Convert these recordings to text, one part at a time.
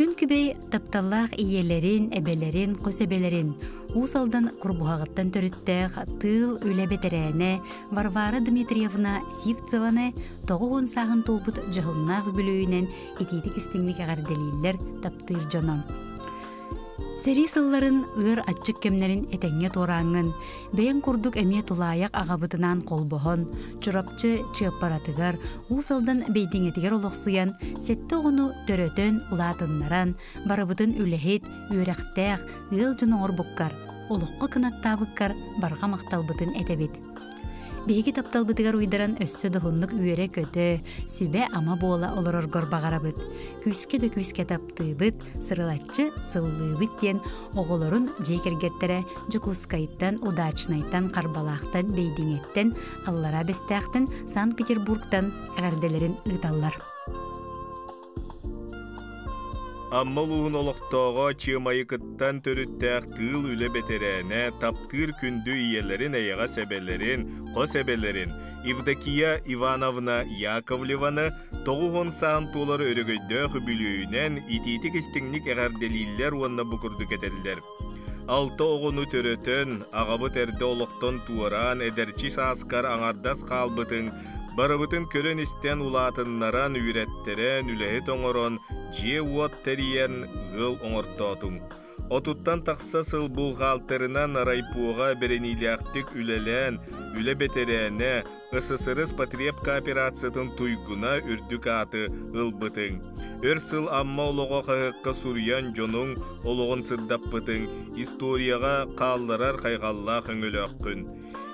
Күн күбэй тапталлаах ийэлэрин, эбэлэрин, хос эбэлэрин Уус Алдан Курбуһаҕыттан төрүттээх тыыл үлэ бэтэрээнэ Варвара Дмитриевна Сивцеваны 90 сааһын туолбут дьоһуннаах үбүлүөйүнэн итиитик истиҥник эҕэрдэлииллэр таптыыр дьоно. Сэрии сылларын ыар аччык кэмнэрин этэҥҥэ туорааҥҥын, бэйэҥ курдук эмиэ тулаайах аҕабытынаан холбоһон, Чурапчы Чыаппаратыгар, Уус Алдан Бэйдиҥэтигэр олохсуйан, сэттэ оҕону төрөтөн, улаатыннаран, барыбытын үлэһит, үөрэхтээх, ыал дьон оҥорбуккар, олоххо кынаттаабыккар барҕа махталбытын этэбит. Биһиги тапталбытыгар уйдаран өссө доһуннук үөрэ-көтө, сүбэ-ама буола олороргор баҕарабыт. Күүскэ да күүскэ таптыыбыт, сырылаччы сыллыыбыт диэн оҕолорун дьиэ кэргэттэрэ Дьокуускайтан, Удачнайтан, Харбалаахтан, Бэйдиҥэттэн, Аллараа Бэстээхтэн, Санкт-Петербургтан эҕэрдэлэрин ыыталлар. Амма улууһун олохтооҕо Чыамайыкыттан төрүттээх тыыл үлэ бэтэрээнэ, таптыыр күндү ийэлэрин эйэҕэс эбэлэрин, хос эбэлэрин Евдокия Ивановна Яковлеваны 90 саан туолар өрөгөйдөөх үбүлүөйүнэн итиитик-истиҥник эҕэрдэлииллэр уонна бу курдук этэллэр. Алта оҕону төрөтөн, аҕабыт эрдэ олохтон туораан, эдэрчи сааскар аҥардас хаалбытыҥ, барыбытын көрөн-истэн улаатыннаран, үөрэттэрэн, үлэһит оҥорон, дьиэ-уот тэрийэн, ыал оҥортоотуҥ. Отуттан тахса сыл бухгалтерынан райпоҕа бэриниилээхтик үлэлээн, үлэ бэтэрээнэ, СССР потреб кооперациятын туйгуна үрдүк ааты ылбытыҥ. Өр сыл Амма олоҕо хаһыакка суруйан дьонуҥ олоҕун сырдаппытыҥ, историяҕа хаалларар хайҕаллаах өҥөлөөххүн.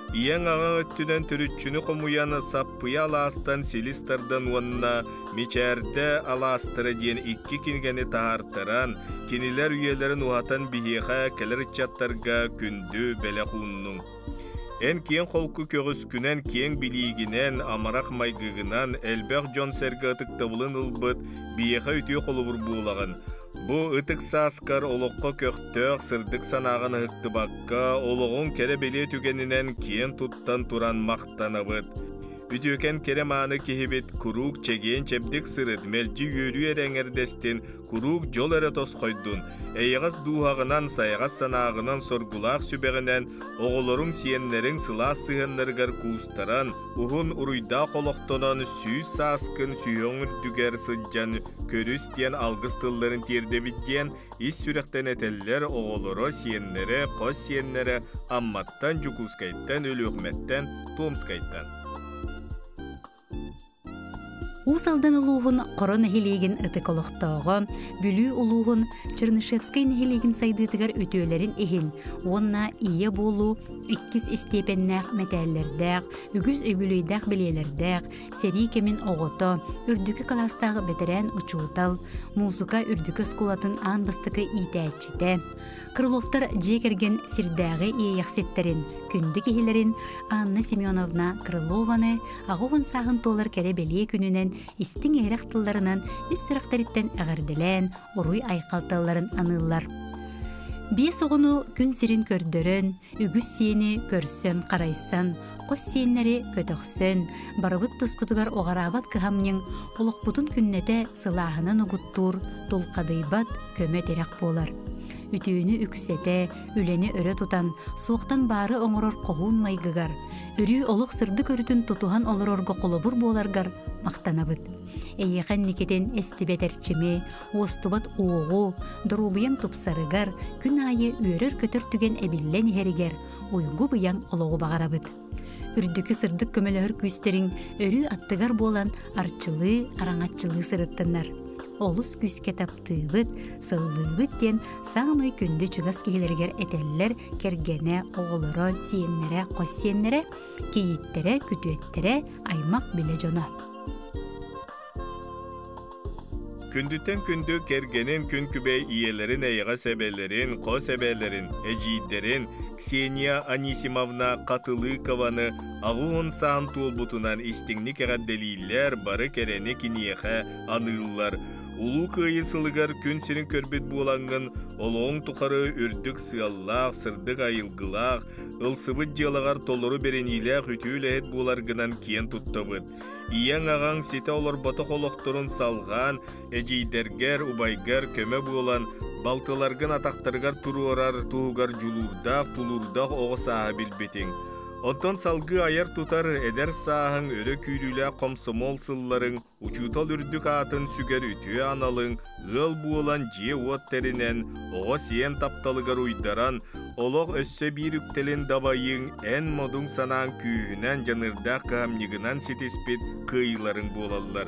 Ийэҥ аҕаҥ өттүнэн төрүччүнү хомуйан Саппыйа алаастан силис тардан уонна Мичээрдэ алаастара диэн икки кинигэни таһаартаран, кинилэр үйэлэрин уһатан биһиэхэ кэлэр ыччаттарга күндү бэлэх ууннуҥ. Эн киэҥ-холку көҕүскүнэн, киэҥ билиигинэн, амарах майгыгынан элбэх дьон-сэргэ ытыктабылын ылбыт биһиэхэ үтүө холобур буолаҕын. Бу ытык сааскар олоххо көхтөөх, сырдык санааҕын ыһыктыбакка, олоҕуҥ кэрэ-бэлиэ түгэнинэн киэн туттан туран махтанабыт. Үтүөкэн кэрэ-мааны киһибит куруук чэгиэн-чэбдик сырыт, мэлдьи үөрүү эрэ эҥэрдэстин, куруук дьол эрэ тосхойдун, эйэҕэс дууһаҕынан, сайаҕас санааҕынан, соргулаах сүбэҕинэн оҕолоруҥ, сиэннэриҥ сылаас сыһыаннарыгар куустаран, уһун уруйдаах олохтонон сүүс сааскын сүһүөҕүҥ үрдүгэр сылдьан көрүс диэн алгыс тылларын тиэрдэбит диэн ис сүрэхтэн этэллэр оҕолоро, сиэннэрэ, хос сиэннэрэ Амматтан, Дьокуускайтан, Өлүөхүмэттэн, Томскайтан. Уус Алдан улууһун Хоро нэһилиэгин ытык олохтооҕо, Бүлүү улууһун Чернышевскай нэһилиэгин сайдыытыгар үтүөлэрин иһин уонна ийэ буолуу иккис истиэпэннээх мэтээллэрдээх, үгүс үбүлүөйдээх бэлиэлэрдээх, сэрии кэмин оҕото, үрдүкү кылаастаах бэтэрээн учуутал, муусука үрдүкү оскуолатын аан бастакы иитээччитэ, Крыловтар дьиэ кэргэн сирдээҕи иэйэхситтэрин, күндү киһилэрин Анна Семеновна Крылованы 80 сааһын туолар кэрэ-бэлиэ күнүнэн истиҥ-иһирэх тылларынан ис сүрэхтэриттэн эҕэрдэлээн, уруй-айхал тылларын аныыллар. Биэс оҕону күн сирин көрдөрөн, үгүс сиэни көрсөн-харайсан, хос сиэннэри көтөхсөн, барыбыт туспутугар уҕараабат кыһамньыҥ олохпутун күннэтэ сылааһынан угуттуур, тулхадыйбат көмө-тирэх буолар. Үтүөнү үксэтэ, үлэни өрө тутан, суохтан баары оҥорор хоһуун майгыгар, өрүү олох сырдык өрүтүн тутуһан олорорго холобур буоларгар махтанабыт. Эйиэхэ инникитин эстибэт эрчими, уостубат уоҕу, доруобуйаҥ тупсарыгар, күн аайы үөрэр-көтөр түгэн эбиллэн иһэригэр уйгу-быйаҥ олоҕу баҕарабыт. Үрдүкү сырдык көмөлөһөр күүстэриҥ өрүү аттыгар буолан арчылыы, араҥаччылыы сырыттыннар. Олус күүскэ таптыыбыт, сыллыыбыт диэн саамай күндү чугас киһилэригэр этэллэр кэргэнэ, оҕолоро, сиэннэрэ, хос сиэннэрэ, кийииттэрэ, күтүөттэрэ, аймах билэ дьоно. Күндүттэн күндү кэргэнин күн күбэй ийэлэрин эйэҕэс эбэлэрин, хос эбэлэрин, эдьиийдэрин Ксения Анисимовна Хатылыкованы 80 саан туолбутунан истиҥник эҕэрдэлииллэр, бары кэрэни киниэхэ аныыллар. Улуу Кыайыы сылыгар күн сирин көрбүт буолаҥҥын, олоҕуҥ тухары үрдүк сыаллаах, сырдык айылгылаах, ылсыбыт дьыалаҕар толору бэриниилээх үтүө үлэһит буоларгынан киэн туттабыт. Ийэҥ-аҕаҥ ситэ олорботох олохторун салҕаан, эдьиийдэргэр, убайгар көмө буолан, балтыларгын атахтарыгар туруорар туһугар дьулуурдаах, тулуурдаах оҕо сааһы билбитиҥ. Оттон салгыы айар-тутар эдэр сааһыҥ өрө күүрүүлээх хомсомуол сылларыҥ Учуутал үрдүк аатын сүгэр үтүө аналыҥ, ыал буолан дьиэ-уот тэринэн, оҕо сиэн тапталыгар уйдаран, олох өссө биир үктэлин дабайыыҥ эн модуҥ санааҥ күүһүнэн дьаныардаах кыһамньыгынан ситиспит кыайыыларыҥ буолаллар.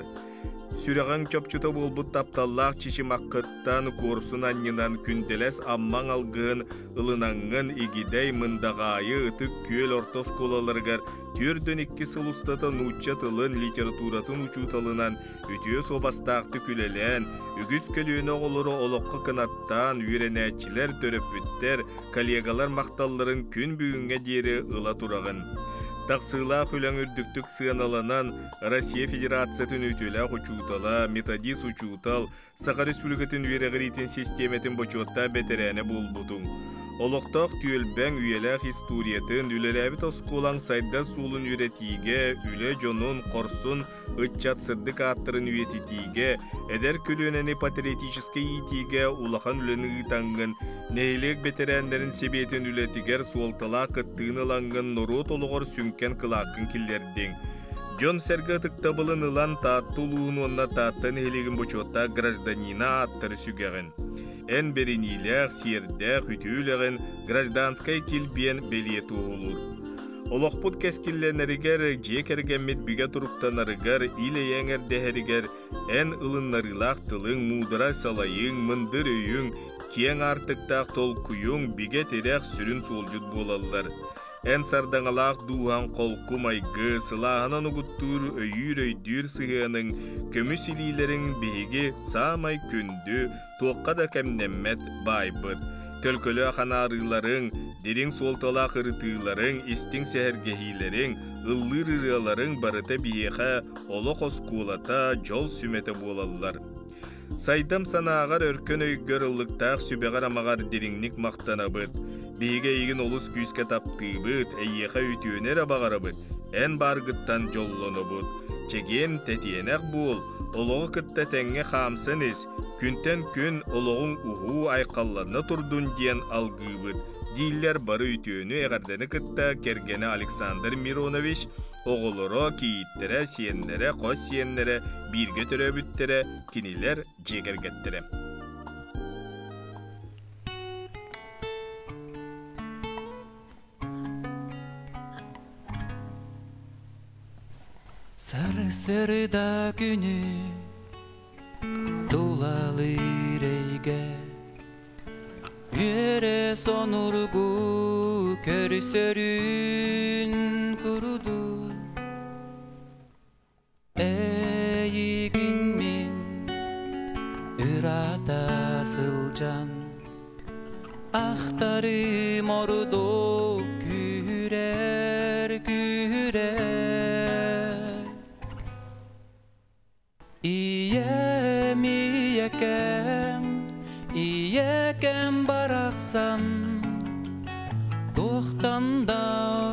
Сүрэҕиҥ чопчута буолбут тапталлаах чычымаххыттан куорсун анньынан күндэлэс Аммаҥ алгыһын ылынаҥҥын Игидэй, Мындаҕаайы, Ытык Күөл орто оскуолаларыгар 42 сыл устата нуучча тылын, литературатын учууталынан үтүө суобастаахтык үлэлээн, үгүс көлүөнэ оҕолору олоххо кынаттаан, үөрэнээччилэр, төрөппүттэр, коллегалар махталларын күн бүгүҥҥэ диэри ыла тураҕын. Тахсыылаах үлэҥ үрдүктүк сыаналанан, Россия Федерациятын үтүөлээх учуутала, методист учуутал, Саха Республикатын үөрэҕириитин систиэмэтин бочуоттаах бэтэрээнэ буолбутуҥ. Олохтоох түөлбэҥ үйэлээх историятын, үлэлээбит оскуолаҥ сайдар суолун үөрэтиигэ, үлэ дьонун, хорсун ыччат сырдык ааттарын үйэтитиигэ, эдэр көлүөнэни патриотическай иитиигэ улахан үлэни ыытаҥҥын, нэһилиэк бэтэрээннэрин сэбиэтин үлэтигэр суолталаах кыттыыны ылаҥҥын норуот олоҕор сүҥкэн кылааккын киллэрдиҥ. Дьон-сэргэ ытыктабылын ылан Таатта улууһун уонна Таатта нэһилиэгин бочуоттаах гражданина ааттары сүгэҕин. Эн бэриниилээх, сиэрдээх, үтүө үлэҕин гражданскай килбиэн бэлиэ туоһулуур. Олохпут кэскиллэнэригэр, дьиэ кэргэммит бигэ туруктанарыгар, ил-эйэ эҥэрдэһэригэр эн ылыннарыылаах тылыҥ, муударай салайыыҥ, мындыр өйүҥ, киэҥ аартыктаах толкуйуҥ, бигэ тирэх, сүрүн суолдьут буолаллар. Эн сардаҥалаах дууһаҥ холку майгы, сылааһынан угуттуур өйүүр-өйдүүр сыһыаныҥ, көмүс илиилэриҥ биһиги саамай күндү, туохха да кэмнэммэт баайбыт. Төлкөлөөх анаарыыларыҥ, дириҥ суолталаах ырытыыларыҥ, истиҥ сэһэргэһиилэриҥ, ыллыыр ырыаларыҥ барыта биһиэхэ олох оскуолата, дьол сүмэтэ буолаллар. Сайдам санааҕар өркөн өйгөр ыллыктаах сүбэҕэр-амаҕар дириҥник махтанабыт. Биһиги эйигин олус күүскэ таптыыбыт, эйиэхэ үтүөнү эрэ баҕарабыт, эн бааргыттан дьоллонобут. Чэгиэн, тэтиэнэх буол, олоҕу кытта тэҥҥэ хаамсан ис, күнтэн күн олоҕуҥ уһуу айхалланна турдун диэн алгыыбыт, дииллэр бары үтүөнү эҕэрдэни кытта кэргэнэ Александр Миронович, оҕолоро, кийииттэрэ, сиэннэрэ, хос сиэннэрэ, бииргэ төрөөбүттэрэ, кинилэр дьиэ кэргэттэрэ. Сарсырда күнү тулалыыр эйгэ Үөрэ сонургу көрсөрүн курдук Эйигин мин ыраата сылдьан Ахтарым ордук күүрэр күүрэр Ийэм, ийэкэм, ийэкэм барахсан Туохтан да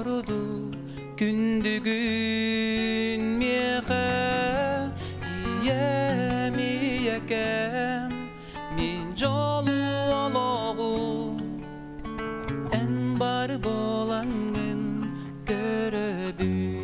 ордук күндүгүн миэхэ Ийэм, ийэкэм, мин дьолу олоҕу Эн бар буолаҥҥын көрөбүн.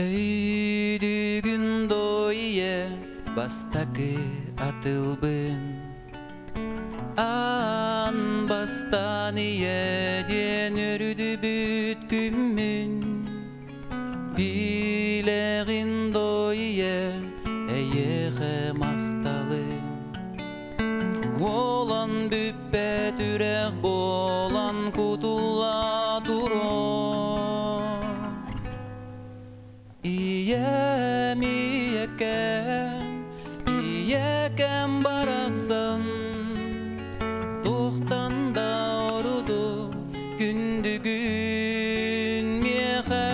Өйдүүгүн дойе бастакы атылбын Аан бастаан ийэ диэн өрүдүбүт күммүн Билэҕин дойе Эйиэхэ махталым Уолан бүппэт үрэх буолан кутулла туруо Ийэм ийэкэм, ийэкэм барахсан Туохтан да ордук күндүгүн миэхэ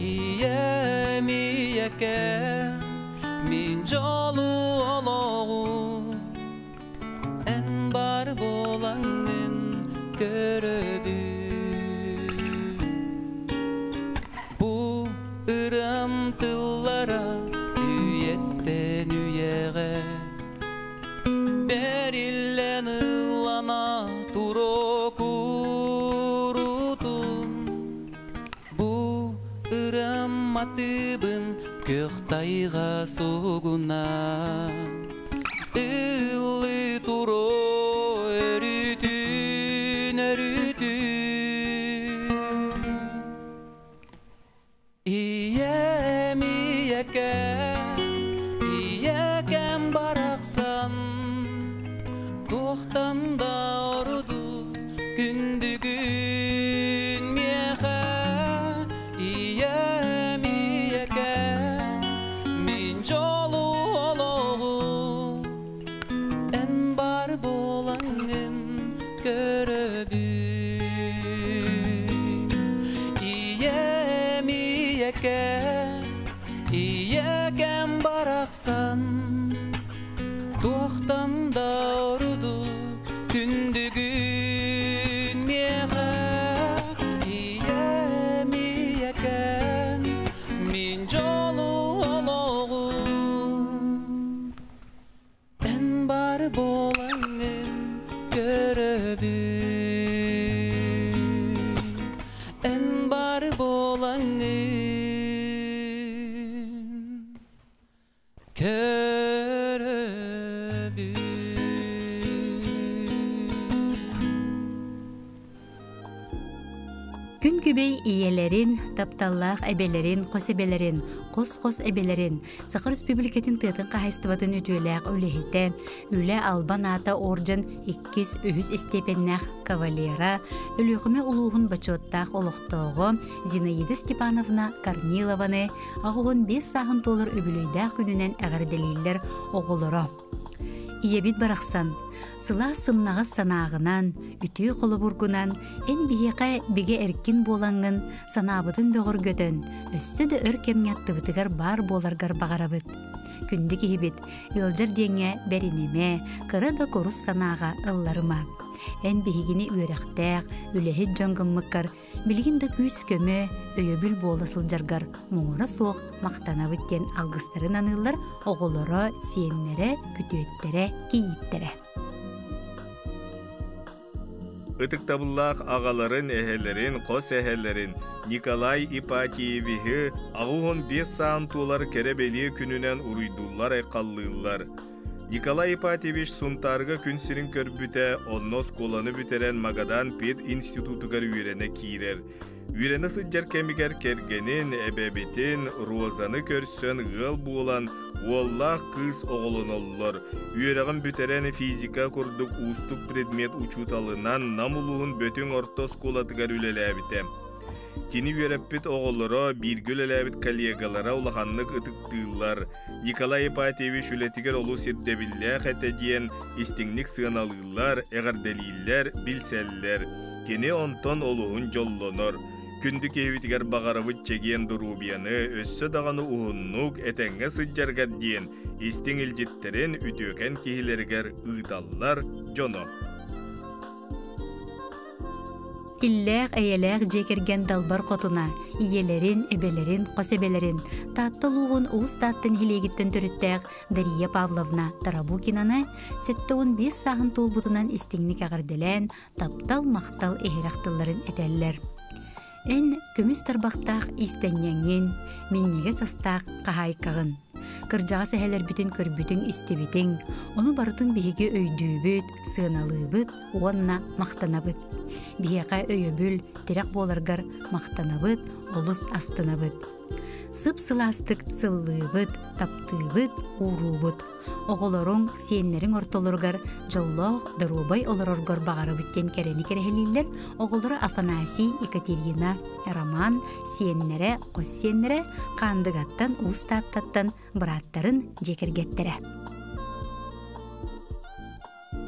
Ийэм ийэкэм, мин дьолу олоҕум Эн бар буолаҥҥын көрөбүн Бу ырыам тыллара үйэттэн үйэҕэ Бэриллэн ыллана туруо куруутун Бу ырыам матыыбын күөх тайҕа сугуна Ыллыы туруо өрүтүн өрүтүн Ийэм ийэкэм, ийэкэм барахсан Туохтан да ордук күндүгүн миэхэ Ийэм ийэкэм, мин дьолу олоҕум Эн бар буолаҥҥын көрөбүн Ийэм ийэкэм, ийэкэм барахсан Туохтан да ордук күндүгүн миэхэ Ийэм ийэкэм, мин дьолу олоҕум Эн бар буолаҥҥын көрөбүн Эн бар буолаҥҥын көрөбүн Күн күбэй ийэлэрин, тапталлаах эбэлэрин, хос эбэлэрин, хос-хос эбэлэрин, Саха Республикатын тыатын хаһайыстыбатын үтүөлээх үлэһитэ, Үлэ албан аата орден иккис, үһүс истиэпэннээх кавалера, Өлүөхүмэ улууһун бочуоттаах олохтооҕо Зинаида Степановна Корнилованы 85 сааһын туолар үбүлүөйдээх күнүнэн эҕэрдэлииллэр оҕолоро. Ийэбит барахсан, сылаас сымнаҕас санааҕынан, үтүө холобургунан эн биһиэхэ бигэ эркин буолаҥҥын санаабытын бөҕөргөтөн, өссө да өр кэмҥэ аттыбытыгар баар буоларгар баҕарабыт. Күндү киһибит, ыалдьар диэҥҥэ бэринимэ, кыра да курус санааҕа ылларыма. Эн биһигини үөрэхтээх, үлэһит дьон гыммыккар Билигин да күүс-көмө, өйөбүл буола сылдьаргар муҥура суох махтанабыт диэн алгыстарын аныыллар оҕолоро, сиэннэрэ, күтүөттэрэ, кийииттэрэ. Ытыктабыллаах аҕаларын, эһэлэрин, хос эһэлэрин Николай Ипатьевиһы 85 саан туолар кэрэ-бэлиэ күнүнэн уруйдууллар-айхаллыыллар. Николай Ипатьевич Сунтаарга күн сирин көрбүтэ, онно оскуоланы бүтэрэн Магадан пединститутугар үөрэнэ киирэр. Үөрэнэ сылдьар кэмигэр кэргэнин, эбэбитин, Розаны көрсөн ыал буолан, уоллаах кыыс оҕолоноллор. Үөрэҕин бүтэрэн физика курдук уустук предмет учууталынан Нам улууһун Бөтүҥ орто оскуолатыгар үлэлээбитэ. Кини үөрэппит оҕолоро, бииргэ үлэлээбит коллегалара улаханнык ытыктыыллар. Николай Ипатьевич үлэтигэр олус ирдэбиллээх этэ диэн истиҥник сыаналыыллар, эҕэрдэлииллэр, билсэллэр. Кини онтон олуһун дьоллонор. Күндү киһибитигэр баҕарабыт чэгиэн доруобуйаны өссө даҕаны уһуннук, этэҥҥэ сылдьаргар диэн истиҥ илдьиттэрин үтүөкэн киһилэригэр ыыталлар дьоно. Иллээх-эйэлээх дьиэ кэргэн далбар хотуна, ийэлэрин, эбэлэрин, хос эбэлэрин, Таатта улууһун Уус Таатта нэһилиэгиттэн төрүттээх Дария Павловна Тарабукинаны 75 сааһын туолбутунан истиҥник эҕэрдэлээн, таптал-махтал иһирэх тылларын этэллэр. Эн көмүс тарбахтаах иистэнньэҥҥин, минньигэс астаах хаһаайкаҕын. Кырдьаҕас эһэлэрбитин көрбүтүҥ-истибитиҥ, ону барытын биһиги өйдүүбүт, сыаналыыбыт уонна махтанабыт. Биһиэхэ өйөбүл, тирэх буоларгар махтанабыт, олус астынабыт. сып-сылаастык сыллыыбыт, таптыыбыт, ууруубут. Оҕолоруҥ, сиэннэриҥ ортолоругар дьоллоох, доруобай олороргор баҕарабыт диэн кэрэни кэрэһэлииллэр оҕолоро Афанасий, Екатерина, Роман, сиэннэрэ, хос сиэннэрэ Хаандыгаттан, Уус Тааттаттан бырааттарын дьиэ кэргэттэрэ.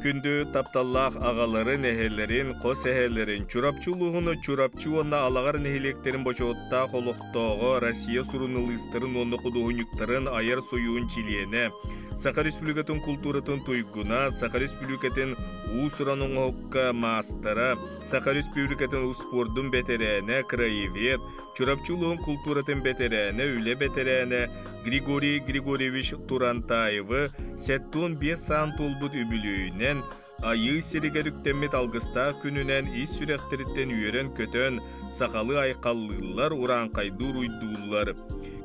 Күндү тапталлаах аҕаларын, эһэлэрин, хос эһэлэрин, Чурапчы улууһун Чурапчы уонна Алаҕар нэһилиэктэрин бочуоттаах олохтооҕо, Россия суруналыыстарын уонна худуоһунньуктарын айар сойууһун чилиэнэ, Саха Республикатын култууратын туйгуна, Саха Республикатын уус-уран оҥоһукка маастара, Саха Республикатын успуордун бэтэрээнэ, краевед, Чурапчы улууһун култууратын бэтэрээнэ, үлэ бэтэрээнэ Григорий Григорьевич Турантаевы 75 саан туолбут үбүлүөйүнэн Айыы сиригэр үктэммит алгыстаах күнүнэн ис сүрэхтэриттэн үөрэн-көтөн, сахалыы айхаллыыллар, урааҥхайдыы уруйдууллар.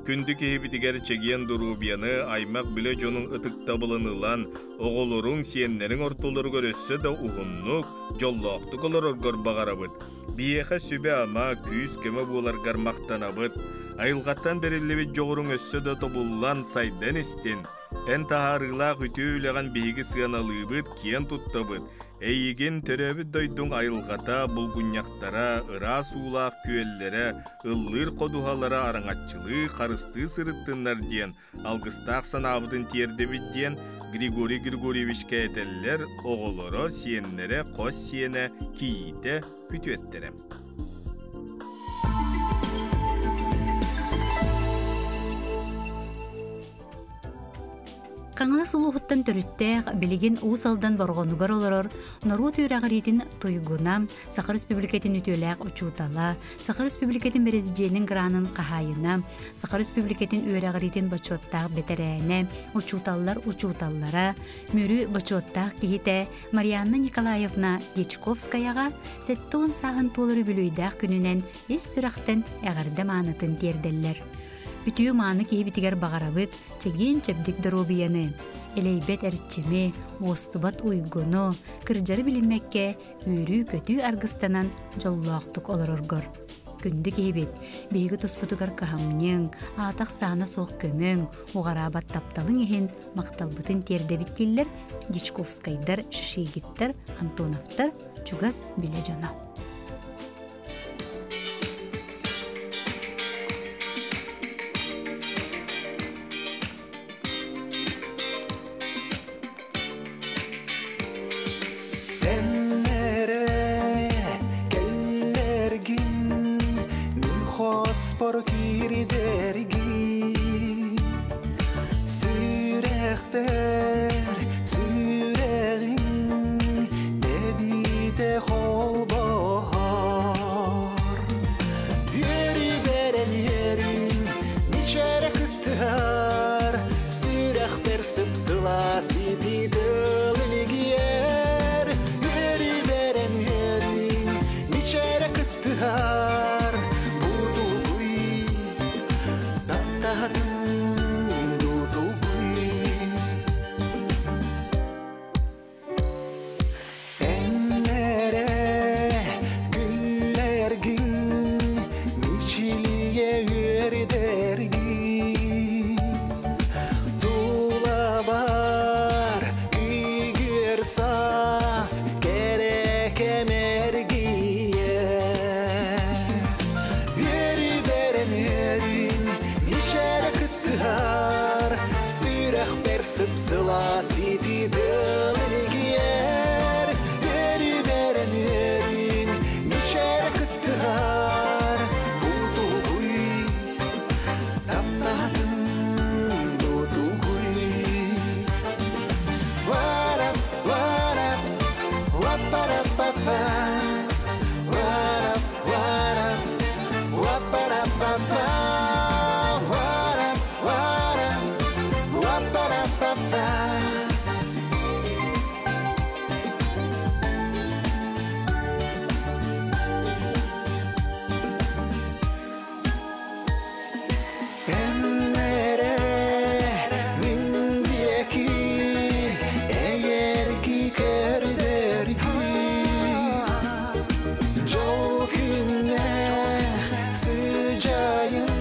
Күндү киһибитигэр чэгиэн доруобуйаны, аймах-билэ дьонуҥ ытыктабылын ылан, оҕолоруҥ, сиэннэриҥ ортолоругар өссө да уһуннук, дьоллоохтук олороргор баҕарабыт. Биһиэхэ сүбэ-ама, күүс-көмө буоларгар махтанабыт. Айылҕаттан бэриллибит дьоҕуруҥ өссө да тобуллан, сайдан истин. Эн таһаарыылаах үтүө үлэҕин биһиги сыаналыыбыт, киэн туттабыт. Эйигин төрөөбүт дойдуҥ айылҕата, булгунньахтара, ыраас уулаах күөллэрэ, ыллыыр ходуһалара араҥаччылыы, харыстыы сырыттыннар диэн алгыстаах санаабытын тиэрдэбит диэн Григорий Григорьевичка этэллэр оҕолоро, сиэннэрэ, хос сиэнэ, кийиитэ, күтүөттэрэ. Хаҥалас улууһуттан төрүттээх, билигин Уус Алдан Борҕонугар олорор норуот үөрэҕириитин туйгуна, Саха Республикатын үтүөлээх учуутала, Саха Республикатын Бэрэсидьиэнин гранын хаһаайына, Саха Республикатын үөрэҕириитин бочуоттаах бэтэрээнэ, учууталлар учууталлара, Мүрү бочуоттаах киһитэ Марианна Николаевна Дьячковскаяҕа 70 сааһын туолар үбүлүөйдээх күнүнэн ис сүрэхтэн эҕэрдэ маанытын тиэрдэллэр. Үтүө мааны киһибитигэр баҕарабыт чэгиэн-чэбдик доруобуйаны, элэйбэт эрчими, уостубат уйгуну, кырдьары билиммэккэ үөрүү-көтүү аргыстанан дьоллоохтук олороргор. Күндү киһибит, биһиги туспутугар кыһамньыҥ, аатах-саана суох көмөҥ, уҕараабат тапталыҥ иһин махталбытын тиэрдэбит дииллэр Дьячковскайдар, Шишигиттэр, Антоновтар чугас билэ дьоно. Эннере кэллэргин мин хоспор киирдэргин сүрэхпэр сүрэҕиҥ тэбиитэ холбоһор үөрүбэрэн үөрүн мичээрэ кыттыһар сүрэхпэр сып-сылаас итии тыл илигийэр үөрүбэрэн үөрүн мичээрэ кыттыһар бутугуй таптаһатын дутугуй Эннере күллэргин мичилийэ үөрдэргин Тулабар күйгүөр саас кэрэ кэмэргийэ Үөрүбэрэн үөрүн мичээрэ кыттыһар сүрэхпэр сып-сылаас итии тыл илигийэр үөрүбэрэн үөрүн мичээрэ кыттыһар бутугуй таптаһатын бутугуй Вара, вара, ва-па-ра-па-па. Вара, вара, ва-па-ра-па-па. Вара, вара, ва-па-ра-па-па. Эннере мин диэки эйэрги көрдөргү Дьол күннээх сыдьаайын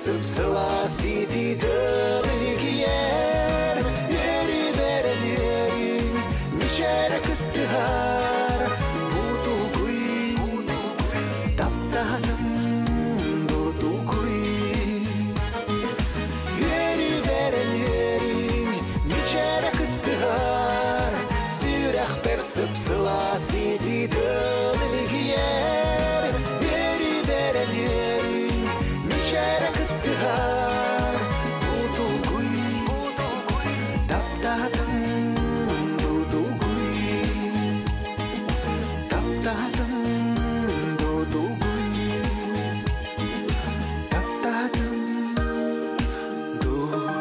сып-сылаас итии тыл илгийэр. Үөрүү бэрэн үөрүү, мичээрэ кыттыһар. Бутугуй, таптаһатым бутугуй. Үөрүү бэрэн үөрүү, мичээрэ кыттыһар. Сүрэхпэр сып-сылаас итии тыл илгийэр. Үөрүү бэрэн үөрүү, мичээрэ кыттыһар. Бутугуй, таптаһатым бутугуй. Таптаһатым бутугуй. Таптаһатым дутугуй.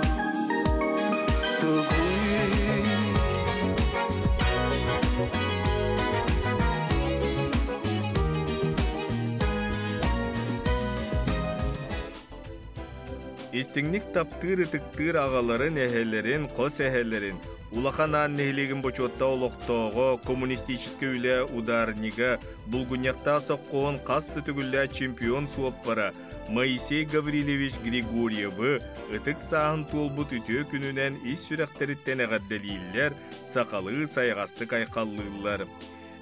Истиҥник таптыыр ытыктыыр аҕаларын, эһэлэрин, хос эһэлэрин, Улахан Аан нэһилиэгин бочуоттаах олохтооҕо, коммунистическай үлэ ударнига, Булгунньахтаах сопхуоһун хас да төгүллээх чемпион суоппара Моисей Гаврильевич Григорьевы ытык сааһын туолбут үтүө күнүнэн ис сүрэхтэриттэн эҕэрдэлииллэр, сахалыы сайаҕастык айхаллыыллар.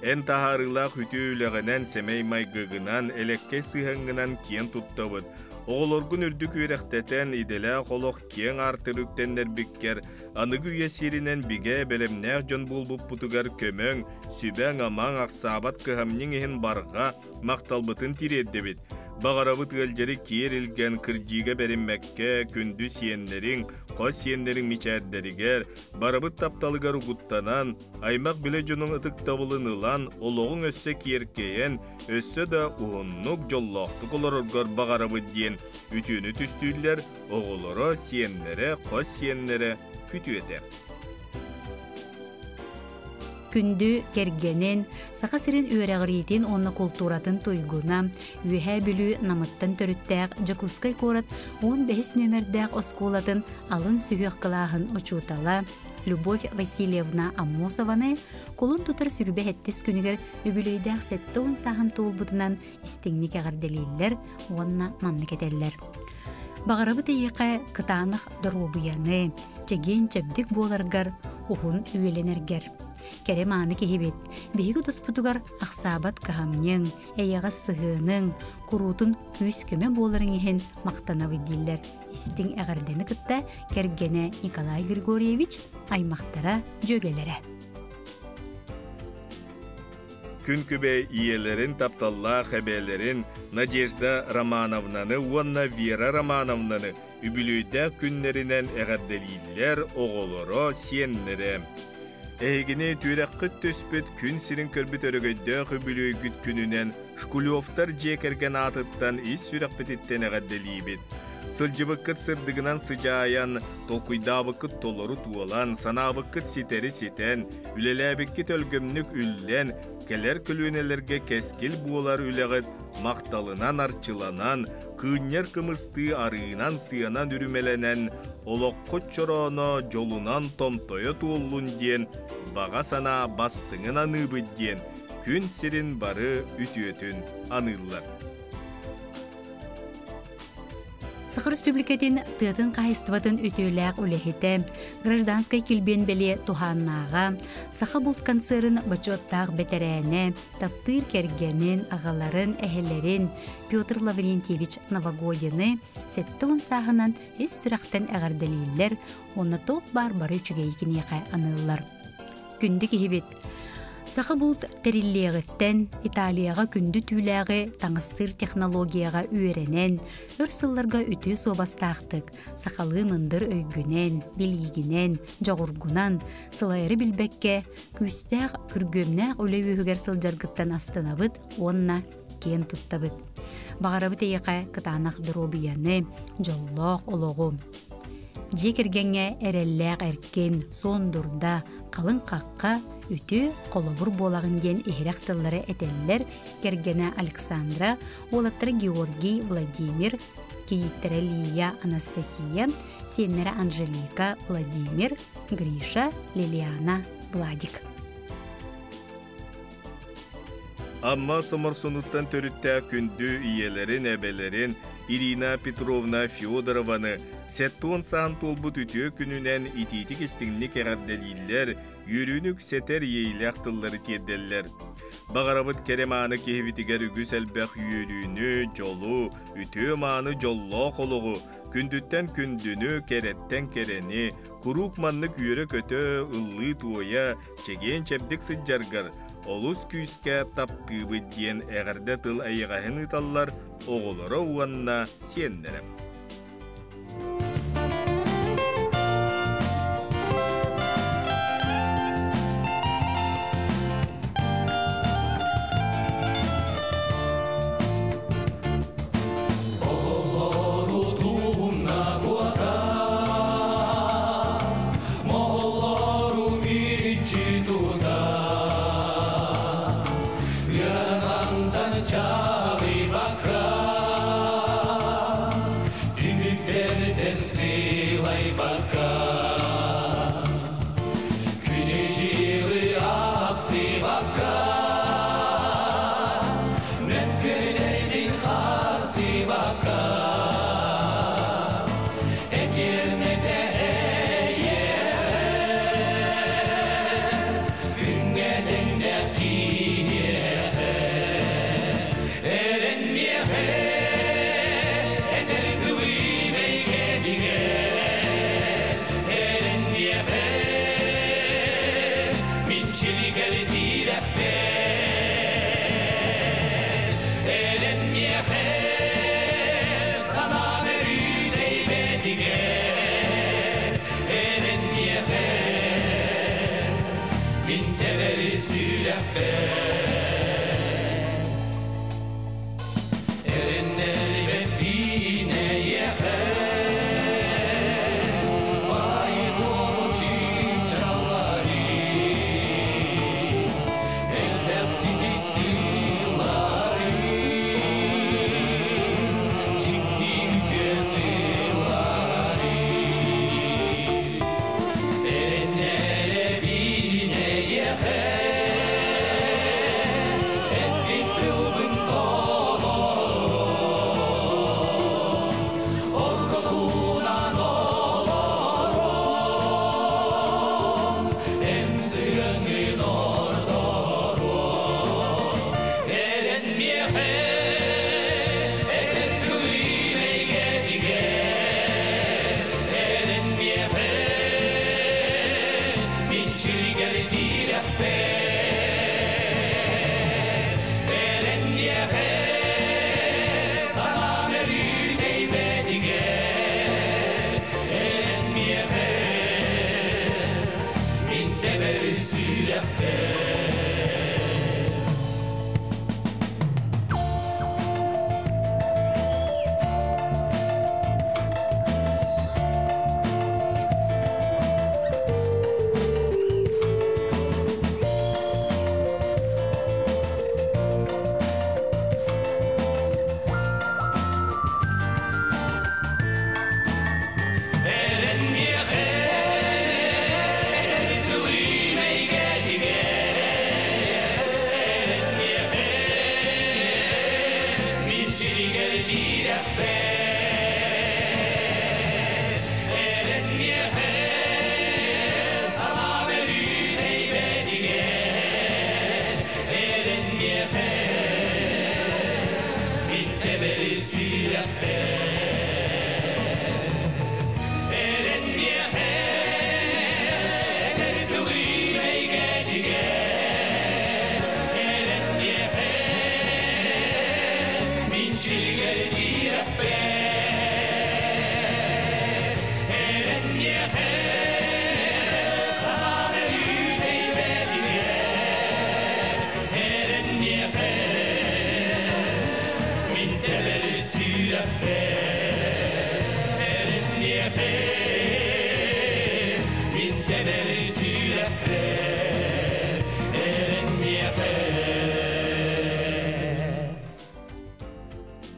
Эн таһаарыылаах үтүө үлэҕинэн, сэмэй майгыгынан, элэккэй сыһыаҥҥынан киэн туттабыт. Оҕолоргун үрдүк үөрэхтэтэн, идэлээх олох киэҥ аартыгар үктэннэрбиккэр, аныгы үйэ сиэринэн бигэ, бэлэмнээх дьон буолбуппутугар көмөҥ, сүбэҥ-амаҥ, ахсаабат кыһамньыҥ иһин барҕа махталбытын тириэрдэбит. Баҕарабыт ыалдьары киэр илгэн, кырдьыыга бэриммэккэ, күндү сиэннэриҥ, хос сиэннэриҥ мичээрдэригэр, барыбыт тапталыгар угуттанан, аймах-билэ дьонуҥ ытыктабылын ылан, олоҕуҥ өссө киэркэйэн, өссө да уһуннук, дьоллоохтук олороргор баҕарабыт диэн үтүөнү түстүүллэр оҕолоро, сиэннэрэ, хос сиэннэрэ күтүөтэ. Күндү кэргэнин, Саха сирин үөрэҕириитин уонна култууратын туйгуна, Үөһээ Бүлүү Намыттан төрүттээх Дьокуускай куорат 15 нүөмэрдээх оскуолатын алын сүһүөх кылааһын учуутала Любовь Васильевна Аммосованы кулун тутар сүрбэ сэттис күнүгэр үбүлүөйдээх 70 сааһын туолбутунан истиҥник эҕэрдэлииллэр уонна маннык этэллэр. Баҕарабыт эйиэхэ кытаанах доруобуйаны, чэгиэн-чэбдик буоларгар, уһун үйэлэнэргэр. Кэрэ мааны киһибит, биһиги туспутугар ахсаабат кыһамньыҥ, эйэҕэс сыһыаныҥ, куруутун күүс-көмө буоларыҥ иһин махтанабыт дииллэр. Истиҥ эҕэрдэни кытта кэргэнэ Николай Григорьевич, аймахтара, дьүөгэлэрэ. Күн күбэй ийэлэрин тапталлаах эбээлэрин Надежда Романовнаны уонна Вера Романовнаны үбүлүөйдээх күннэринэн эҕэрдэлииллэр оҕолоро, сиэннэрэ. Эһигини түөрэххит түспүт күн сирин көрбүт өрөгөйдөөх үбүлүөйгүт күнүнэн Шкулевтар дьиэ кэргэн аатыттан ис сүрэхпититтэн эҕэрдэлиибит. Сылдьыбыккыт сырдыгынан сыдьаайан, толкуйдаабыккыт толору туолан, санаабыккыт ситэри ситэн, үлэлээбиккит өлгөмнүк үллэн, кэлэр көлүөнэлэргэ кэскил буолар үлэҕит махталынан арчыланан, кыынньар кымыстыы арыынан-сыанан үрүмэлэнэн, олоххут чорооно дьолунан томтойо туоллун диэн баҕа санаа бастыҥын аныыбыт диэн күн сирин бары үтүөтүн аныыллар. Саха Республикатын тыатын хаһайыстыбатын үтүөлээх үлэһитэ, гражданскай килбиэн бэлиэ туһааннааҕа, Саха булт концерын бочуоттаах бэтэрээнэ, таптыыр кэргэнин, аҕаларын, эһэлэрин Петр Лаврентьевич Новогодины 70 сааһынан ис сүрэхтэн эҕэрдэлииллэр уонна туох баар бары үчүгэйи киниэхэ аныыллар. Күндү киһибит! Саха булт тэриллиэҕиттэн Италияҕа күндү түүлээҕи таҥастыыр технологияҕа үөрэнэн, өр сылларга үтүө суобастаахтык, сахалыы мындыр өйгүнэн, билиигинэн, дьоҕургунан, сылайары билбэккэ, күүстээх, күргүөмнээх үлэ үөһүгэр сылдьаргыттан астынабыт уонна киэн туттабыт. Баҕарабыт эйиэхэ кытаанах доруобуйаны, дьоллоох олоҕу. Дьиэ кэргэҥҥэ эрэллээх эркин, суон дурда, халыҥ хахха, үтүө холобур буолаҕын диэн иһирэх тыллары этэллэр кэргэнэ Александра, уолаттара Георгий, Владимир, кийииттэрэ Лия, Анастасия, сиэннэрэ Анжелика, Владимир, Гриша, Лилиана, Владик. Амма Соморсунуттан төрүттээх күндү ийэлэрин, эбэлэрин, Ирина Петровна Федорованы сэттион саан туолбут үтүө күнүнэн итиитик истиҥник эҕэрдэлииллэр, үөрүүнү үксэтэр иэйилээх тыллары тиэрдэллэр. Баҕарабыт кэрэ мааны киһибитигэр үгүс элбэх үөрүүнү, дьолу, үтүө мааны дьоллоох олоҕу, күндүттэн күндүнү, кэрэттэн кэрэни, куруук маннык үөрэ-көтө, ыллыы-туойа, чэгиэн-чэбдик сылдьаргар олус күүскэ таптыыбыт диэн эҕэрдэ тыл эйэҕэһин ыыталлар оҕолоро уонна сиэннэрэ.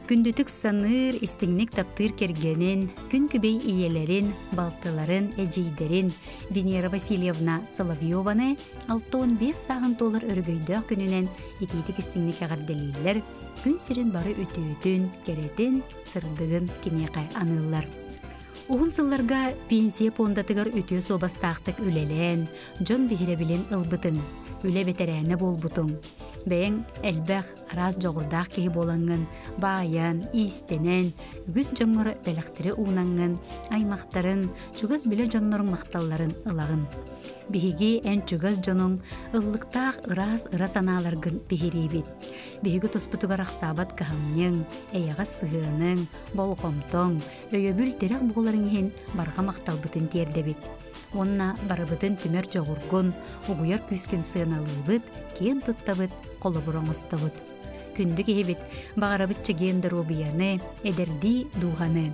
Күндүтүк саныыр, истиҥник таптыыр кэргэнин, күн күбэй ийэлэрин, балтыларын, эдьиийдэрин Венера Васильевна Соловьеваны 65 сааһын туолар өрөгөйдөөх күнүнэн итиитик истиҥник эҕэрдэлииллэр, күн сирин бары үтүөтүн, кэрэтин, сырдыгын киниэхэ аныыллар. Уһун сылларга пенсия пуондатыгар үтүө суобастаахтык үлэлээн, дьон биһирэбилин ылбытыҥ, үлэ бэтэрээнэ буолбутуҥ. Бэйэҥ элбэх, араас дьоҕурдаах киһи буолаҥҥын, баайан, иистэнэн, үгүс дьоҥҥор бэлэхтэри уунаҥҥын, аймахтарын, чугас билэр дьонноруҥ махталларын ылаҕын. Биһиги эн чугас дьонуҥ ыллыктаах ыраас ыра санааларгын биһириибит. Биһиги туспутугар ахсаабат кыһамньыҥ, эйэҕэс сыһыаныҥ, болҕомтоҥ, өйөбүл тирэх буоларыҥ иһин барҕа махталбытын тиэрдэбит. Уонна барыбытын түмэр дьоҕургун, угуйар күүскүн сыаналыыбыт, киэн туттабыт, холобур оҥостобут. Күндү киһибит, баҕарабыт чэгиэн доруобуйаны, эдэрдии дууһаны.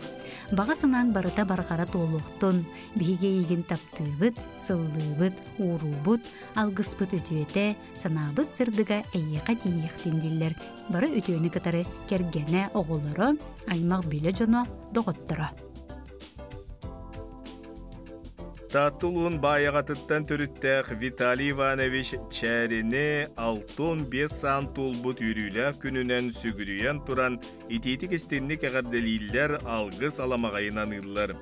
Баҕа санааҥ барыта барҕара туолуохтун, биһиги эйигин таптыыбыт, сыллыыбыт, ууруубут, алгыспыт үтүөтэ, санаабыт сырдыга эйиэхэ тиийиэхтин дииллэр бары үтүөнү кытары кэргэнэ, оҕолоро, аймах-билэ дьоно, доҕотторо. Таатта улуун Баайаҕатыттан төрүттээх Виталий Иванович Чээрини 65 саан туолбут үөрүүлээх күнүнэн сүгүрүйэн туран итиитик-истинник эҕэрдэлииллэр, алгыс аламаҕайын аныыллар.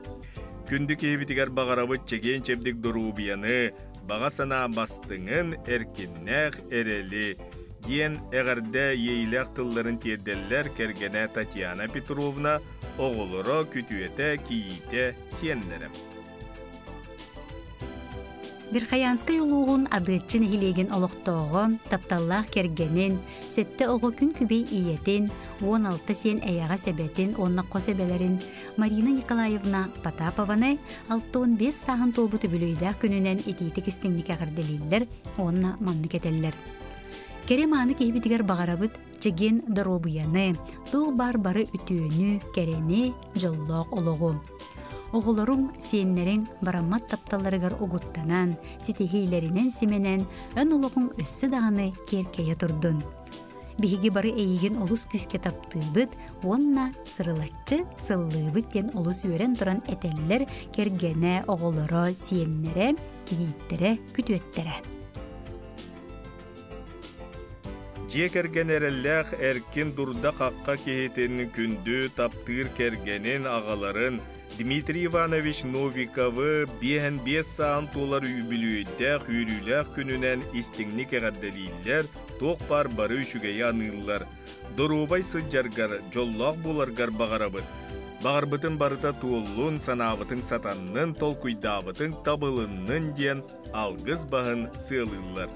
Күндү киһибитигэр баҕарабыт чэгиэн-чэбдик доруобуйаны, баҕа санаа бастыҥын, эркиннээх эрэли, диэн эҕэрдэ иэйилээх тылларын тиэрдэллэр кэргэнэ Татьяна Петровна, оҕолоро, күтүөтэ, кийиитэ, сиэннэрэ. Верхоянскай улууһун Адыаччы нэһилиэгин олохтооҕо, тапталлаах кэргэнин, сэттэ оҕо күн күбэй ийэтин, 16 сиэн эйэҕэс эбэтин уонна хос эбэлэрин Марина Николаевна Потапованы 65 сааһын туолбут үбүлүөйдээх күнүнэн итиитик истиҥник эҕэрдэлииллэр уонна маннык этэллэр. Кэрэ мааны киһибитигэр баҕарабыт чэгиэн доруобуйаны, туох баар бары үтүөнү, кэрэни, дьоллоох олоҕу. Оҕолоруҥ, сиэннэриҥ бараммат тапталларыгар угуттанан, ситиһиилэринэн симэнэн, эн олоҕуҥ өссө даҕаны киэркэйэ турдун. Биһиги бары эйигин олус күүскэ таптыыбыт уонна сырылаччы сыллыыбыт диэн олус үөрэн туран этэллэр кэргэнэ, оҕолоро, сиэннэрэ, кийииттэрэ, күтүөттэрэ. Дьиэ кэргэн эрэллээх эркин дурда-хахха киһитин күндү таптыыр кэргэнин, аҕаларын Дмитрий Иванович Новиковы 55 саан туолар үбүлүөйдээх үөрүүлээх күнүнэн истиҥник эҕэрдэлииллэр, туох баар бары үчүгэйи аныыллар. Доруобай сылдьаргар, дьоллоох буоларгар баҕарабыт. Баҕарбытын барыта туоллун, санаабытыҥ сатаннын, толкуйдаабытыҥ табылыннын диэн алгыс баһын сыалыыллар.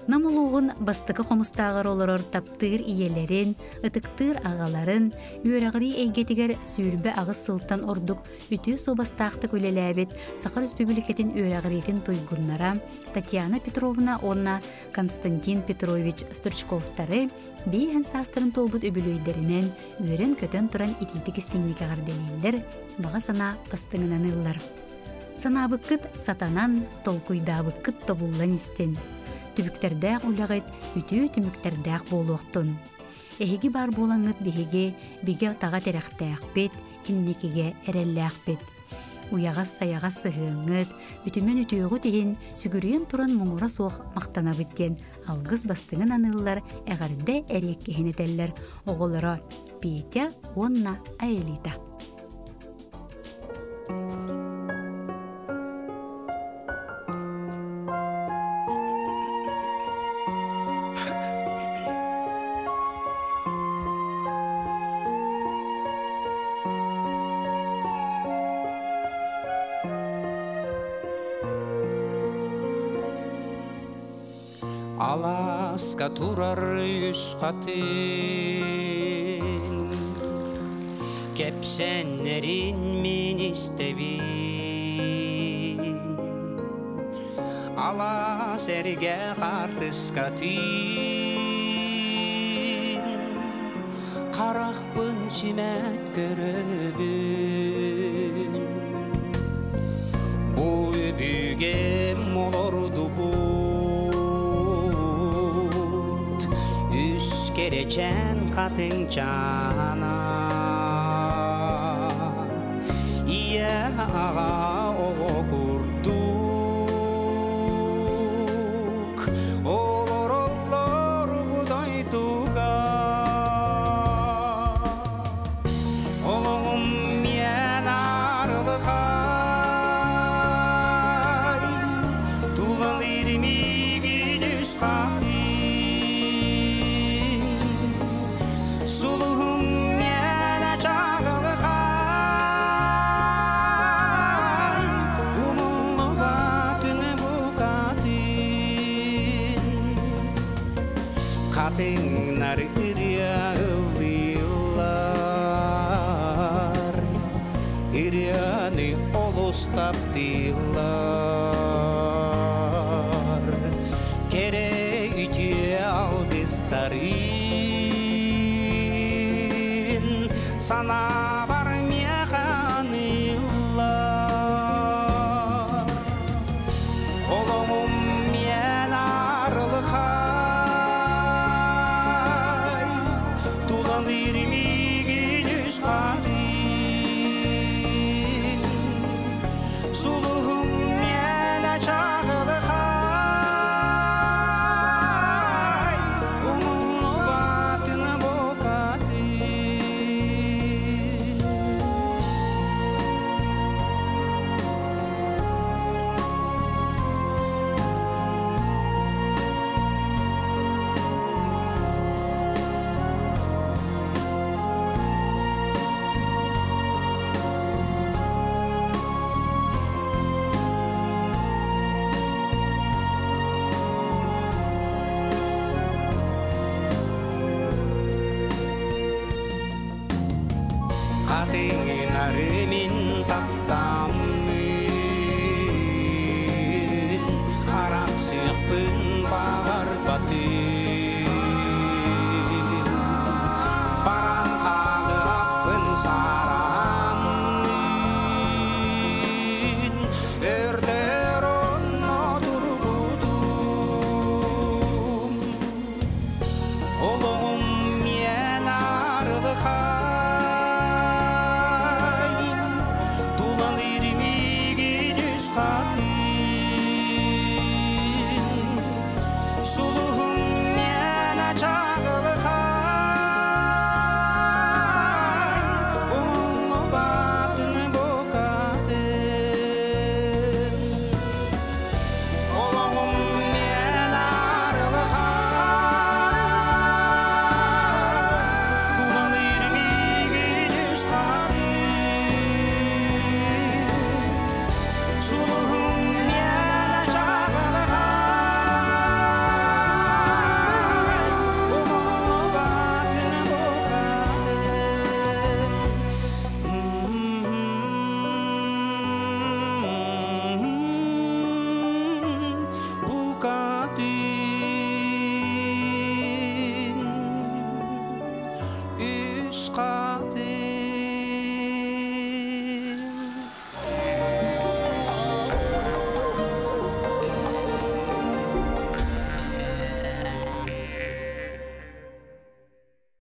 Нам улууһун бастакы хомустааҕар олорор таптыыр ийэлэрин, ытыктыыр аҕаларын, үөрэҕирии эйгэтигэр 28 сылтан ордук үтүө суобастаахтык үлэлээбит Саха Республикатын үөрэҕириитин туйгуннара Татьяна Петровна уонна Константин Петрович Стручковтары биэһэн саастарын туолбут үбүлүөйдэринэн үөрэн-көтөн туран итиитик истиҥник эҕэрдэлииллэр, баҕа санаа бастыҥынан ыллар. Санаабыккыт сатанан, толкуйдаабыккыт тобуллан истин. Түбүктэрдээх үлэҕит үтүө түмүктэрдээх буолуохтун. Эһиги баар буолаҥҥыт биһиги бигэ таҕа тирэхтээхпит, инникигэ эрэллээхпит. Уйаҕас-сайаҕас сыһыаҥҥыт, үтүмэн үтүөҕүт иһин сүгүрүйэн туран муҥура суох махтанабыт диэн алгыс бастыҥын аныыллар, эҕэрдэ эриэккиһин этэллэр оҕолоро Петя уонна Аэлита. Алааска турар үс хатыҥ Кэпсэннэрин мин истэбин Алаас эргэ хаартыска түүн Харахпын симэт көрөбүн Бу өбүгэм олордубут Үс кэрэ Кэрэчэн хатыҥчаана Ийэ аҕа оҕо курдук Олороллор бу дойдуга Олоҕум миэн арылхай Тулалыыр миигин үс хатыҥ Сулуһум миэнэ чаҕылхай Умуллубатын букатын Хатыҥнар ырыа ыллыыллар Ырыаны олус таптыыллар Кэрэ үтүө алгыстарын Санаабар миэхэ аныыллар Олоҕум миэн арылхай Тулалыыр миигин үс хатыҥ Сулуһум миэнэ чаҕылхай Умуллубатын букатын Хатыҥнары мин таптаатым.